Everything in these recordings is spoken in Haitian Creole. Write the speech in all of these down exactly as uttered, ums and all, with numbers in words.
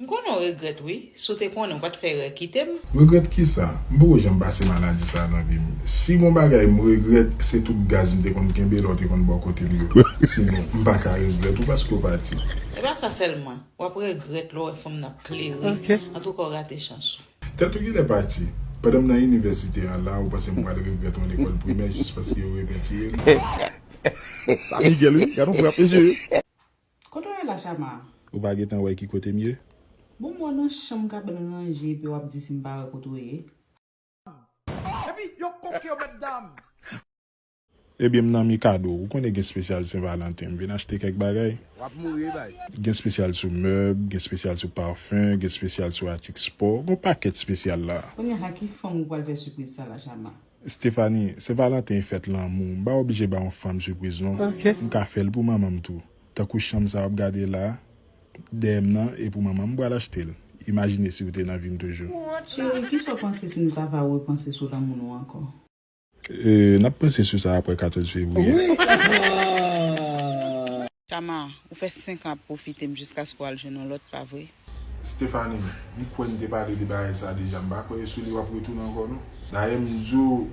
M konnen w regrèt wi. Si w te konnen, w pa t fè erè kite m. Regrèt kisa? M poko janm pase maladi sa a nan vi m. Si gon bagay m regrèt, se tout gaz m te konn kenbe lè w te konn bò kote m yo. Sinon, m pa ka regrèt ou paske w pati. E pa sa sèlman. W ap regrèt lè w wè fanm nan ap klere. Antouka, w rate chans ou. Tèt ou genlè pati. Pandan m nan inivèsite an la, ou panse m pral regrèt yon lekòl primè jis paske yo repentire l? Sa Miguel wi, gad yon frè ap eseye. Kote w ye la, Chama? Ou pa gentan wè ki kote m ye? Bon, m wè w nan chanm kabann ranje epi w ap di si m pa wè kote w ye. Epi yo koke yo mèt dam. Ebyen, m nan Mikado. Ou konnen gen espesyal Sen Valanten. M vin achte kèk bagay. W ap mouri, bay. Gen espesyal sou mèb, gen espesyal sou pafen, gen espesyal sou atik spò. Gon pakèt espesyal la. Kounye a la, ki fanm ou pral fè sipriz sa la, Chama? Stephanie, Sen Valanten e fèt lanmou. M pa oblije ba yon fanm sipriz, non. M ka fè l pou manman m tou. Tankou chanm sa w ap gade la, dèyè m nan, e pou manman m m pral achte l. Imajine si w te nan vi m toujou. Cheri, kisa w panse si nou ta va repanse sou lanmou nou ankò? E, n ap panse sou sa apre katòz fevriye. Chama, ou fè senk an ap pwofite m jiskaske w al jwenn yon lòt, pa vre? Stephanie, m kwè n te pale de bagay sa deja, m pa kwè e sou li w ap retounen ankò non. Dayè m di w,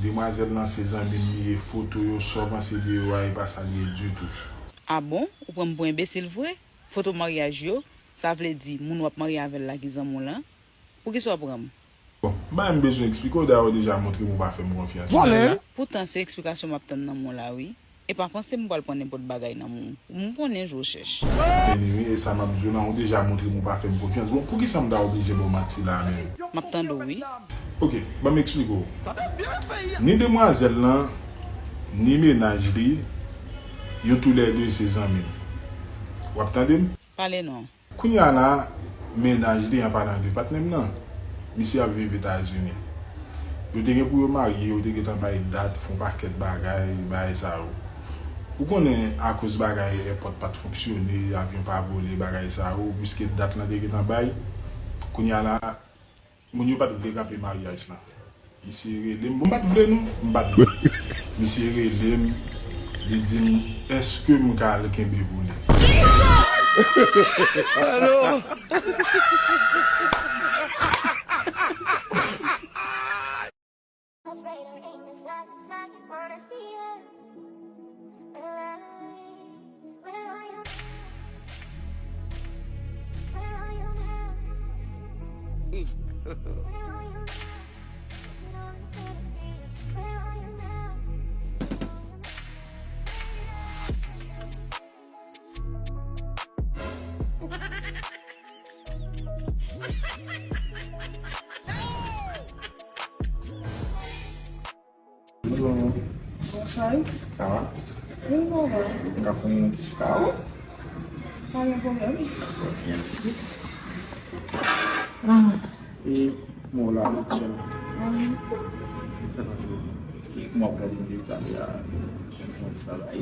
demwazèl lan se zanmi m li ye, foto yo, sa w panse de yo a, e pa sa l ye ditou. A bon? Ou pran m pou enbesil vre? Foto maryaj yo, sa vle di moun w ap marye avè l la ki zanmi w lan? Poukisa w pran m? Bon, m pa menm bezwen eksplike w, dayè w deja montre m ou pa fè m konfyans. Vòlè! Poutan se eksplikasyon m ap tann nan men w la wi. E pa panse m pral pran nenpòt bagay nan men w. M konnen jan w chèch. Anyway, e sa m ap di w lan, ou deja montre m ou pa fè m konfyans. Bon, poukisa m ta oblije ba w manti la menm? M ap tande w wi. Ok, ban m eksplike w. Ni demwazèl lan, ni mennaj li, yo toulède se zanmi m. W ap tande m? Pale non. Kounye a la, mennaj li an, palan de patnè m nan, misye ap viv Etazini. Yo te gen pou yo marye, yo te gentan bay dat, fè yon pakèt bagay, bagay sa yo. Ou konnen, akoz bagay èpòt pa t fonksyone, avyon pa vole, bagay sa yo, piske dat lan te gentan bay, kounye a la, moun yo pa t vle kanpe maryaj lan. Misye rele m. Bon, m pa t vle non. M pa t vle. Misye rele m. Li di m, èske m ka al kenbe pou li? Alo? Bonjour. Bonsoir. Ça va? Oui, ça va. Ou ka fè yon ti chita, wi? Pa gen pwoblèm. Dakò, mèsi. Ah. E, bon, la, aktyèl. Mhm. Sa pase? Mwen ap gade yon videyo talè a, fè yon ti bagay.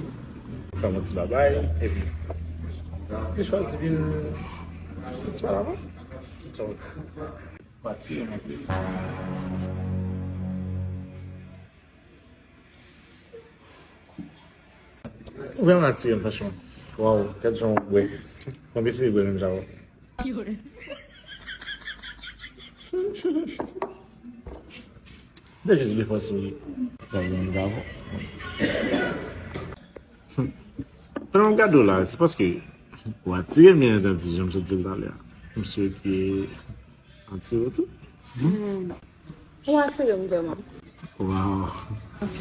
Fè yon ti bagay, epi. Li chwazi vin fè ti pale avè m. Sa pase? Pati, mwen. Ou vrèman atire m, franchman. Waw, gad jan w bwè. Mwen eseye bwè menm jan w. Te jis byen fò sou li. Fè yon gade w la, se paske w atire m, byen antandi, jan m sot di l talè a. M swete atire w tou. Hmm. Ou atire m vrèman. Waw. Ok.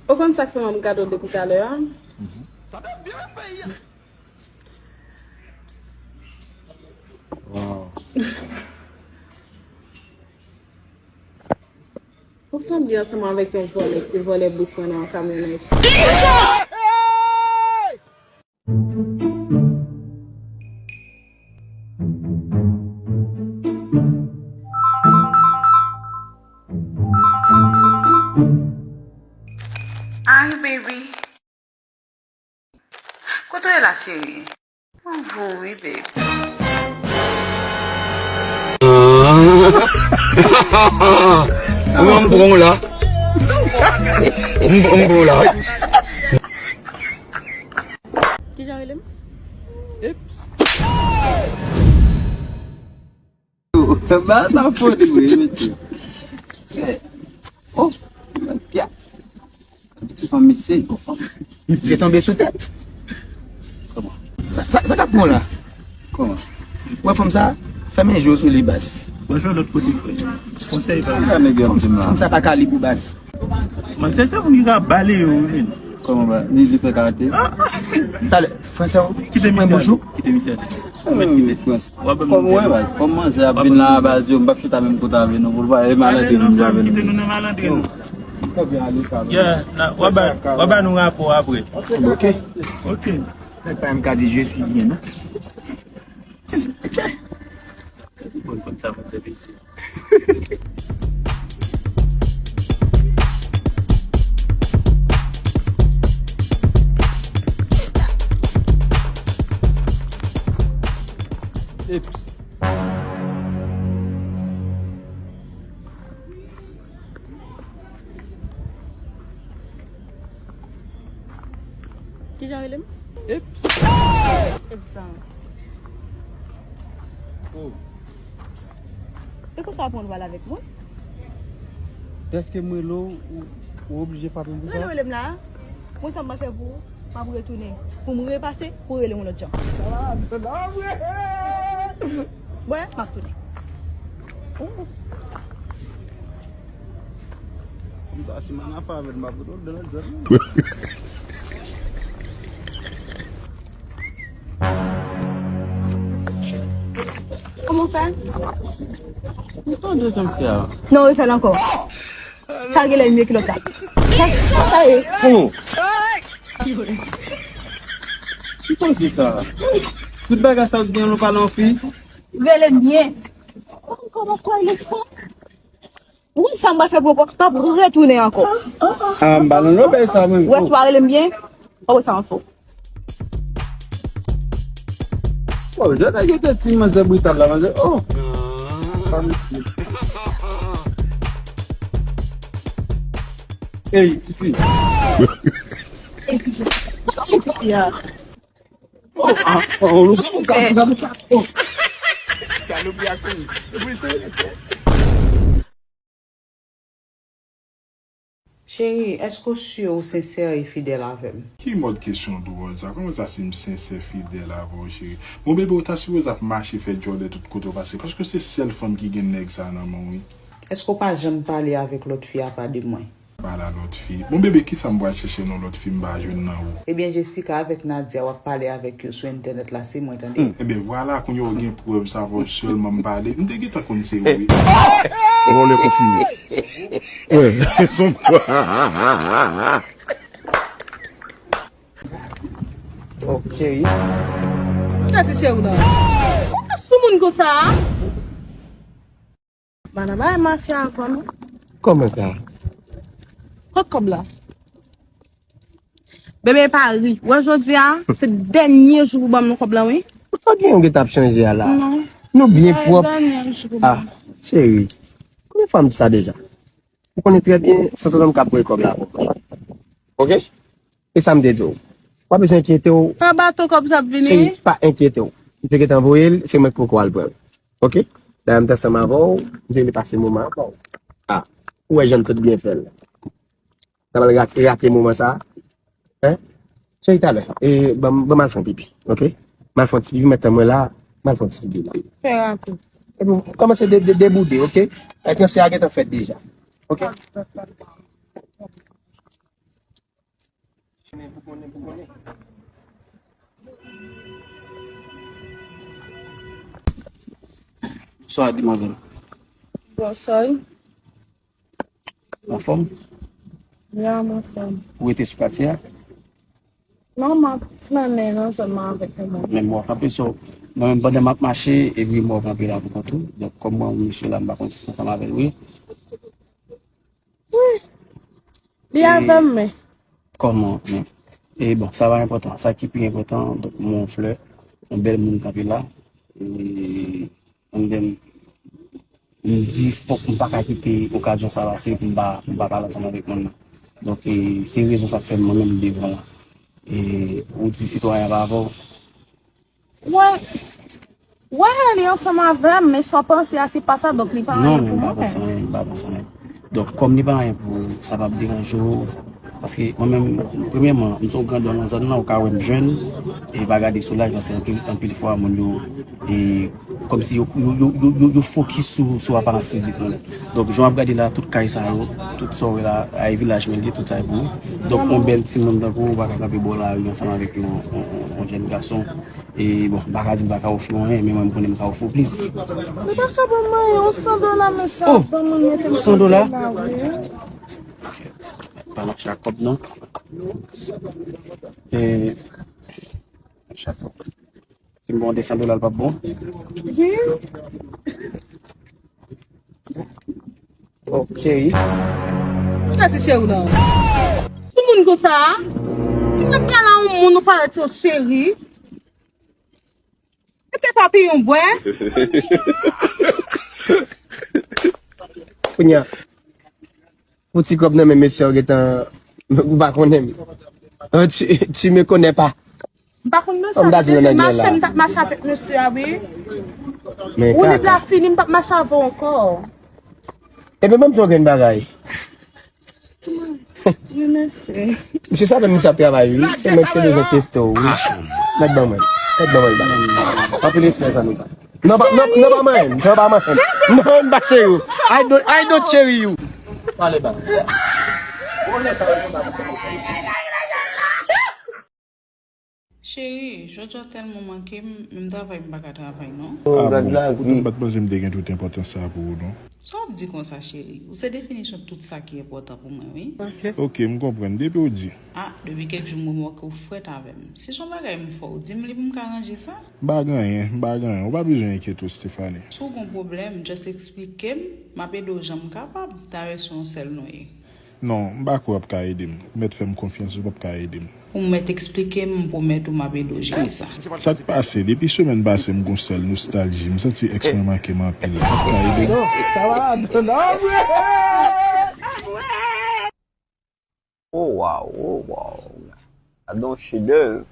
Ou konn sa k fè m ap gade w depi talè a? Mhm. Waw. Ou sanble ansanm avèk yon vòlè ki te vòlè bous mwen nan yon kamyonèt. Hi, baby. Kote w ye la, cheri? Mwen vo wi, baby. Mwen m pran w la. M, m pran w la. Kijan w rele m? Eps. Ba sa fò di wi, mesye. Se, oh, ya. Ti fanm mesye. Misye tonbe sou tèt. Kòman? Sa, sa, sa k ap pran w la? Kòman? Wè fanm sa? Fèmen je w sou li baz. Mwen jwe lòt kote frè. Konsèy pa. Fanm sa pa kalib ou baz. Mwen se sa pou ki ka bale yo wi. Kòman ba? Li, li fè karate? Talè, fransè ou? Kite misye. Kite misye. Kòm ou wè baz, kòm manzè ap vin la baz yo, m p ap chita menm kote avè nou pou l pa e malandren nou avè nou. Kite nou nan malandren nou. Yeah, w a ba nou rapò apre. Ok. Ok. Nèg pa menm ka di je suis bien non. Ok. Sa ki bon konn sa mwen se mesye. Eps. Kijan rele m? Eps. Eps sa. Oh. Se konsa w aprann pale avèk mwen? Dèske m rele w, ou, ou oblije frape m pou sa? Rele w rele m la. Mwen sa m pa fè pou ou, m ap retounen. Pou m repase, pou w rele m yon lòt jan. Sa va, sa va vre. Bwè, m ap tounen. Ou. M ta si man afè avèl m ap rele w nan zòn nan. Kòman w fè? M tande jan m fè a. Non, refè l ankò. Sa genlè mye ki lòt la. Sa, sa ye. Kòman? M panse sa. Tout bagay sa w gen nou pale yon fi. Rele m byen. Kòman kòman kòman l fè? Ou konn sa m pral fè pou ou, m ap retounen ankò. Ah, m pa nan lòbèy sa mwen. Ou wè si w pa rele m byen, w ap wè sa m ap fè w. Oh, jodi a yo te ti manzè brital la, manzè. Oh. Sa mesye. Ey, tifi. Ey, tifi. Sa ka mete piya. Oh, ah, oh, loup, loup, loup, loup, loup. Salopri a kouri. Epi l te rete. Cheri, èske w si ou sensè e fidèl avè m? Ki mòd kesyon dwòl sa? Kòman sa si m sensè, fidèl avè w, cheri? Bon, bebe, ou ta sipoze ap mache fè djòlè tout kote w pase, paske se sèl fanm ki gen nèg sa nan men w, wi. Èske w pa janm pale avèk lòt fi apa de mwen? Pale a lòt fi. Bon, bebe, kisa m pral chèche nan lòt fi m pa jwenn nan ou? Ebyen, Jessica avèk Nadia, w ap pale avèk yo sou entènèt la, se mwen, tande. Hmm. Ebyen, vwala, kounye a w gen prèv sa, fò sèlman m pale. M te gentan konn se ou, wi. Vòlè konfime. Wè, son. Oh, cheri. Mèsi, cheri, non. Ou fè sou moun konsa, a? Banana e mafya avan nou. Kòman sa? Kot kòb la? Bebe pa ri. Wè jodi a, se dènye jou pou ban m nan kòb la, wi. Ou pa gen yon gen t ap chanje a la. Non. Nou byen pwòp. Dènye jou pou ban m. Ah, cheri. Konbyen fwa m di sa deja? Ou konnen trè byen, se tonton m k ap voye kòb la pou mwen. Oke? E sa m te di w. W ap bezwen enkyete w. Pa bato kòb sa ap vini. Cheri, pa enkyete w. M te gentan voye l, se mwen k poko al pran l. Oke? Dayè m t ansanm avè w, m vle pase moman avè w. Ah, ou wè jan n tout byen fè l. N ap al rate, rate moman sa. Hein? Cheri, talè, e, ban m, ban m al fè yon pipi, oke? M al fè yon ti pipi, mèt tann mwen la, m al fè yon ti pipi la. Fè rapid. Epi, kòmanse de, de, deboude, oke? Entèvansyon an gentan fèt deja, oke? Bonswa, demwazèl. Bonswa. Anfòm? Ya, m anfòm. Ou rete sou katye a? Non, m ap flannen nan zòn nan avèk yon moun. Men m wè w kanpe, so, mwen menm pandan m ap mache, epi m wè w kanpe la pou kont ou. Donk, kòm mwen, mesye la, m pa konn si se ansanm avè l ou ye. Wi. Li avè m, men. Kòman, men? E bon, sa pa enpòtan. Sa ki pi enpòtan, donk, m wè yon flè, yon bèl moun kanpe la. E Anndan m, m di fòk m pa ka kite okazyon sa pase pou m pa, pou m pa pale ansanm avèk moun nan. Donk, e, se rezon sa k fè mwen menm m devan la. E, ou di sitwayen an pa avè w, Wè, wè, li ansanm avè m, men sa w panse a, se pa sa, donk li pa anyen pou mwen. Non, men m pa panse anyen, m pa panse anyen. Donk, kòm li pa anyen pou ou, sa p ap deranje w, paske mwen menm, premyèman, m se yon grandon nan zòn nan, ou ka wè m jèn, e pa gade sou laj, paske anpil, anpil fwa, moun yo, e, kòmsi yo, yo, yo, yo, yo, yo fokis sou, sou aparans fizik mwen. Donk, jan w ap gade la, tout kay sa yo, tout sa w wè la, ay vilaj mwen li ye, tout sa e pou ou. Donk, yon bèl timoun tankou ou, ou pa ka kanpe bò lari ansanm avèk yon, yon, yon, yon jèn gason. E, bon, m pa ka di m pa ka ofri w anyen, men mwen, m konnen m ka ofri w plis. Li pa ka ban m anyen, yon san dola, mesye, oh, ap ban mwen, mete m san dola? San dola, wi. Pa mache ak kòb, non. E, mache ak kòb. Si m ba w de san dola, l p ap bon? Wi. Ok. Ou ta di cheri w la. Sou moun konsa, ou menm pale a yon moun, ou parèt yon cheri. Mete papi yon bwè. Kounye a, pou ti kòb nan men mesye a, ou gentan, ou pa konnen m. Euh, tu, tu me connais pas. M pa konn mesye a, m ta di se mache m t ap mache avèk mesye a, wi. Men woulib la fini, m p ap mache avè w ankò. Ebyen, ban m di w yon grenn bagay. Wi, mèsi. Misye sa menm misye ap travay, wi. Se mwen ki te bezwen teste w, wi. Mèt ban mwen. Mèt ban mwen, baz. Anpil respè, zanmi. Non, pa, non, non, pa manyen m. Non, pa manyen m. Non, m pa cheri w. I don't, I don't cheri you. Pale ba. Cheri, jodi a tèlman manke m, menm travay m pa ka travay non. Ah bon, poutan m pa t panse m te gen tout enpòtans sa pou ou non. Sa w ap di konsa, cheri? Ou se definisyon tout sa ki enpòtan pou mwen, wi. Ok, m konprann. Depi w di. Ah, depi kèk jou m remake w frèt avè m. Si se yon bagay m fè w, di m li pou m ka ranje sa. M pa gen anyen, m pa gen anyen. Ou pa bezwen enkyete w, Stephanie. Si w gen yon pwoblèm, just eksplike m, m ap ede w jan m kapab. Dayè se yon sèl nou ye. Non, m pa kwè w ap ka ede m. Ou mèt fè m konfyans, ou p ap ka ede m. Ou mèt eksplike m, m pwomèt ou m ap ede w jere sa. Sa k pase? Depi semèn pase, m gon sèl nostalji. M santi èks mwen manke m anpil. Ou p ap ka ede m? Oh, wow, oh, wow. Gade yon chedèv.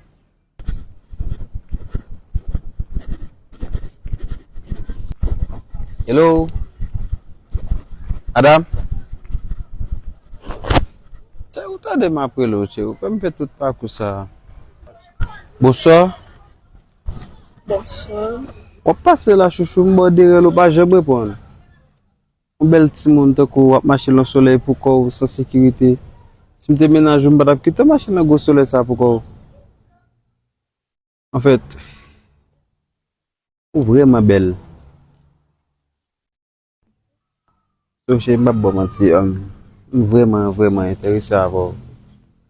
Hello? Madam? Sa ou tande m ap rele w, cheri? Ou fè m fè tout pakou sa. Bonswa. Bonswa. W ap pase la, chouchou, m ba w de rèl, ou pa janm reponn. Yon bèl timoun tankou w ap mache nan solèy pou kò w, san sekirite. Si m te mennaj ou, m pa t ap kite w mache nan gwo solèy sa pou kò w. Anfèt, ou vrèman bèl. So, cheri, m p ap ba w manti, um, m vrèman, vrèman enterese avè w.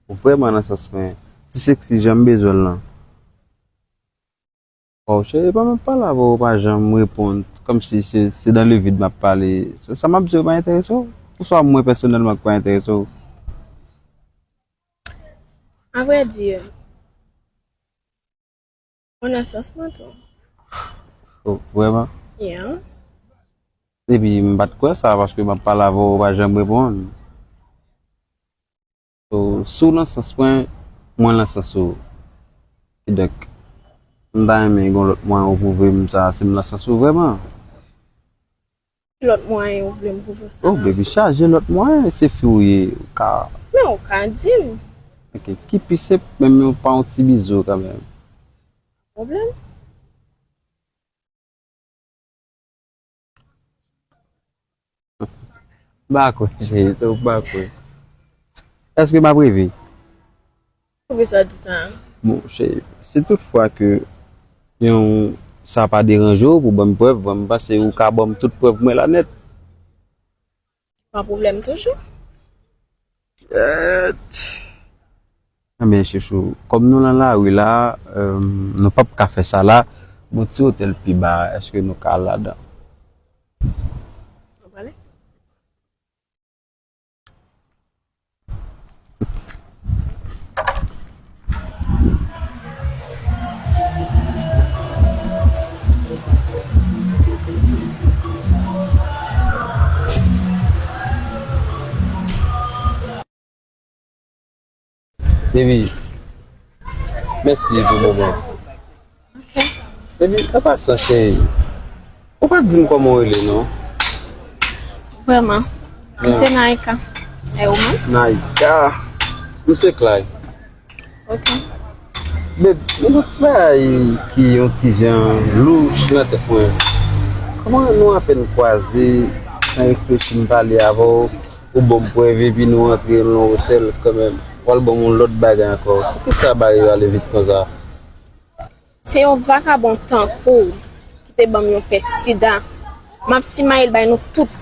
Ou vrèman nan sans mwen. Ti seksi jan m bezwen l lan. Waw, cheri, pa m ap pale avè w, ou pa janm reponn. Kòmsi se, se dans le vide m ap pale. So, sa m ap di w pa enterese w? Oswa mwen pèsonèlman k pa enterese w? À vrai dire, mwen nan sans mwen tou. Oh, vrèman? Yeah. Epi m pa t kwè sa, paske m ap pale avè w, ou pa janm reponn. So, si w nan sans mwen, mwen nan sans ou. Kidonk, m ta renmen gen yon lòt mwayen ou pwouve m sa, si m nan sans ou vrèman. Ki lòt mwayen ou vle m pwouve w sa? Oh, baby, chaje lòt mwayen, se fi w ye, ou ka. Men ou ka di m. Ok, ki pi senp, menm yon, pa yon ti bizou kanmenm. Pwoblèm? M pa kwè, cheri, se ou pa kwè. Èske m ap reve? Poukisa w di sa? Bon, cheri, si tout fwa ke yon, sa pa deranje w pou ban m prèv, bon, m panse ou ka ban m tout prèv mwen la nèt. Pa pwoblèm toujou. Kèt. Ebyen, chouchou, kòm nou nan lari la, euh, nou p ap ka fè sa la. Gon ti otèl pi ba, èske nou ka al ladan? Nou prale? Baby, mèsi pou moman. Ok. Epi, an pasan, cheri, ou pa t di m kòman w rele, non? Vrèman. M se Naïka. E ou menm? Naïka. M se Clay. Ok. Babe, gen yon ti bagay ki yon ti jan louch nan tèt mwen. Kòman nou apèn kwaze, san reflechi m pale avè w, ou ban m prèv epi nou antre nan yon otèl kanmenm. W al ban m yon lòt bagay ankò. Poukisa bagay yo ale vit konsa? Se yon vakabon tankou w ki te ban m yon pè sida. M ap simaye l bay nou tout.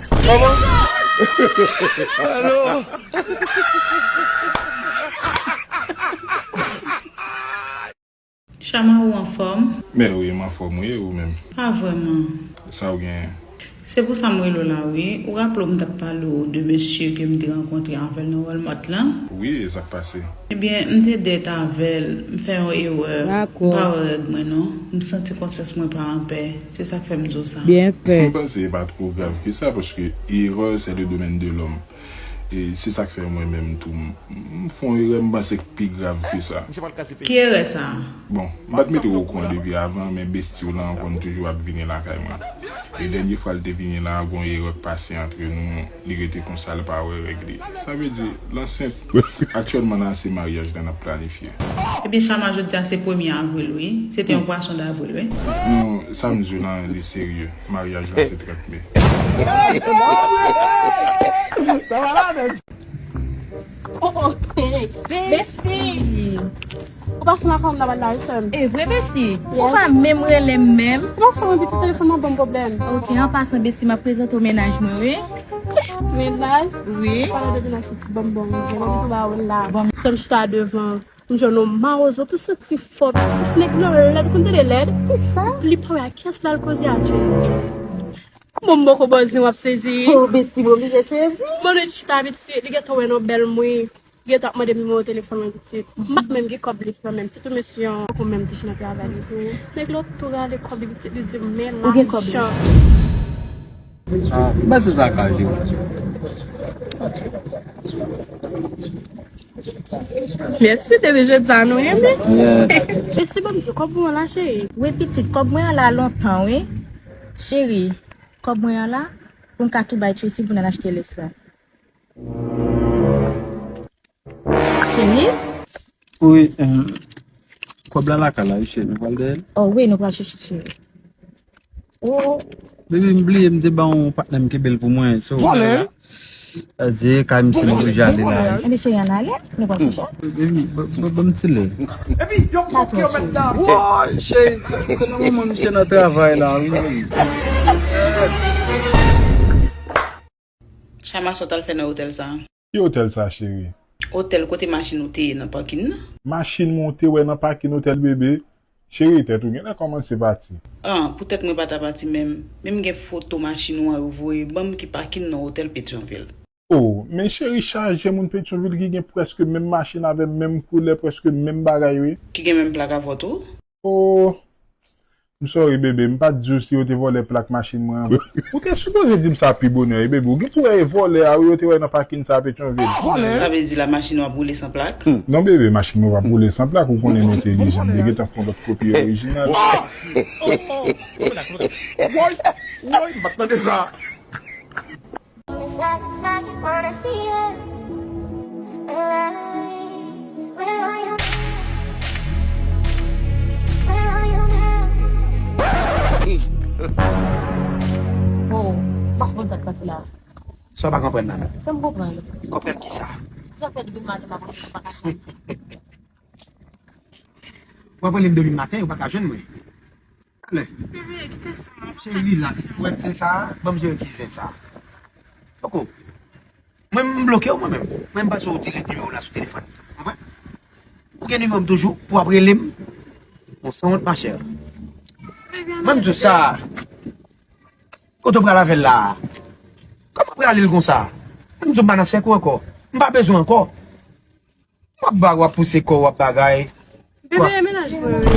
Chama, ou anfòm? Men wi, m anfòm wi, e ou menm? Pa vrèman. Sa w genyen? Se pou sa m rele w la wi. Ou raple w m t ap pale w de mesye ke m te rankontre avè l nan Walmart lan? Wi, e sa k pase? Ebyen, m te dèt avè l, m fè yon erè, m pa wè règ mwen non. M santi konsyans mwen pa anpè. Se sa k fè m di w sa. Byen fèt. M panse e pa twò grav ke sa, paske erè se le domaine de l'homme. E se sa k fè mwen menm tou, m fè yon erè m panse k pi grav ke sa. Ki erè sa a? Bon, m pa t mete w okouran depi avan, men besti w lan konn toujou ap vini lakay mwen. E dènye fwa l te vini la, gon erè k pase antre nou, li rete konsa, l pa wè règ li. Sa vle di, l ansent. Aktyèlman la, se maryaj la n ap planifye. Ebyen, Chama, jodi a se premye avril, wi. Se te yon pwason davril, wi. Non, sa m di w lan, li serye. Maryaj la se trant me. Oh, oh, hey, bestie! Ou pa fè m afanm nan bal la wi sè m. E vre bestie? Ou pa menm rele m menm. Ou pa fè yon piti telefòn nan ban m pwoblèm. Ok, an pasan bestie, m ap prezante w mennaj mwen wi. Mennaj? Wi. Pale de mennaj piti ban m bon wi, sè m ap tou ba ou l la. Sè m chita devan. M jwenn yon mawozo tou santi fò, ti bouch nèg nan lèd, ou konn tande lèd? Kisa? Li pa wè a kiyès pou l al koze a Tracy. Kòman m poko bòzi w ap sezi? Oh, besti, m oblije sezi. Bon, nou chita pitit, li gentan wè non bèl m wi. Li gentan ap mande m nimewo telefòn mwen pitit. M pa t menm gen kòb li fè menm, sitou mesye an poko menm touche nan travay li tou. Nèg la tou rale kòb li pitit, li di m men lajan. Ah, m panse sa ka jere. Mèsi, depi jodi a nou renmen. Mèsi, ban m di w, kòb mwen an la, cheri. Wi, pitit, kòb mwen an la lontan, wi. Cheri, kòb mwen an la, pou m ka tou bay Tracy pou n al achte lès la. Cheri? Wi, kòb la lakay la, wi, cheri, nou pral dèyè l. Oh, wi, nou pral chèche l, cheri. Oh. Baby, m bliye m te ba yon patnè m kenbe l pou mwen. Vòlè! Di kay misye m oblije ale la. Ebyen cheri, ann ale, nou pral chèche. Baby, ban m ti lè. Epi yo koke yo mèt nan. Woy, cheri, se nan moman misye nan travay la wi. Chama, sa w t al fè nan otèl sa a? Ki otèl sa, cheri? Otèl kote machin ou te ye nan pakin nan. Machin mwen w te wè nan pakin otèl, bebe? Cheri, tèt ou genlè kòmanse pati. Ah, poutèt mwen pa ta pati menm. Men m gen foto machin ou an yo voye ban m ki pakin nan otèl Petyonvil. Oh, men cheri, chaje moun Petyonvil ki gen prèske menm machin avè m, menm koulè, prèske menm bagay, wi. Ki gen menm plak avè w tou? Oh, M sorry bebe, m pa t di w si yo te vòlè plak machin mwen an. Ou te sipoze di m sa pi bonè wi bebe, ou gen pou wè e vòlè a wi yo te wè nan pakin sa a Petyonvil. Vòlè? Sa vle di la machin w ap woule san plak? Non bebe, machin mwen p ap woule san plak, ou konnen m entèlijan, m te gentan fè yon lòt kopi orijinal. Woy! Woy! M pa t tande sa! It's like, it's like you wanna see us alive. Where are you now? Where are you now? Oh, pa konn sa k pase la. Sa w pa konprann la menm? Fè m konprann. Konprann kisa? Sa fè depi maten m ap rete m pa ka jwenn. W ap rele m depi maten, ou pa ka jwenn mwen. Alè. Cheri, rilaks. Ou wè ti zen sa a? Ban m jere ti zen sa a. Poko. Mwen, m bloke w mwen menm. Mwen, m pase w dirèk nimewo w la sou telefòn. Konprann? Ou gen nimewo m toujou pou w ap rele m? Bon, sanwont, machè. Mwen, m di w sa. Kote w pral avè l la a? Kòman w prale l konsa? Mwen, m di w m pa nan sèk ou ankò. M pa bezwen w ankò. W ap ba, w ap pouse kò w, w ap bagay. Bebe, e mennaj mwen wi.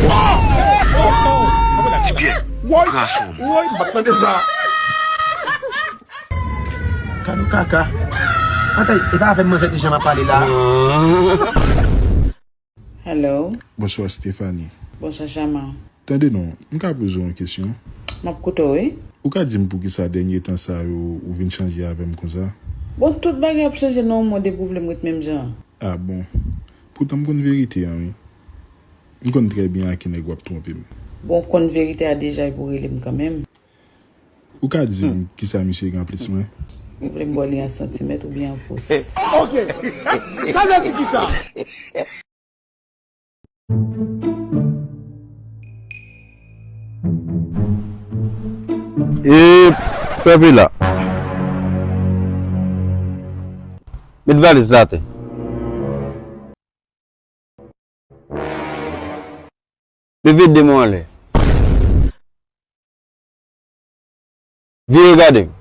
Di byen. Woy! Woy, m pa t tande sa. Kado kaka. Atay, e pa avè m manzè te janm ap pale la. Hello. Bonswa Stephanie. Bonswa Chama. Tande non, m ka poze w yon kesyon? M ap koute w, wi. Ou ka di m poukisa dènye tan sa yo ou vin chanje avè m konsa? Bon, tout bagay ap chanje nan yon mond epi w vle m ret menm jan an. Ah bon. Poutan m konn verite an, wi. M konn trè byen a ki nèg w ap twonpe m. Bon, w konn verite a deja epi w rele m kanmenm. Ou ka di m kisa misye gen anplis mwen? Ou vle m ba w li an santimèt oubyen an pous? Ok. Sa vle di kisa? E pèp la. Met valiz la atè. Leve de men w anlè. Vire gade m.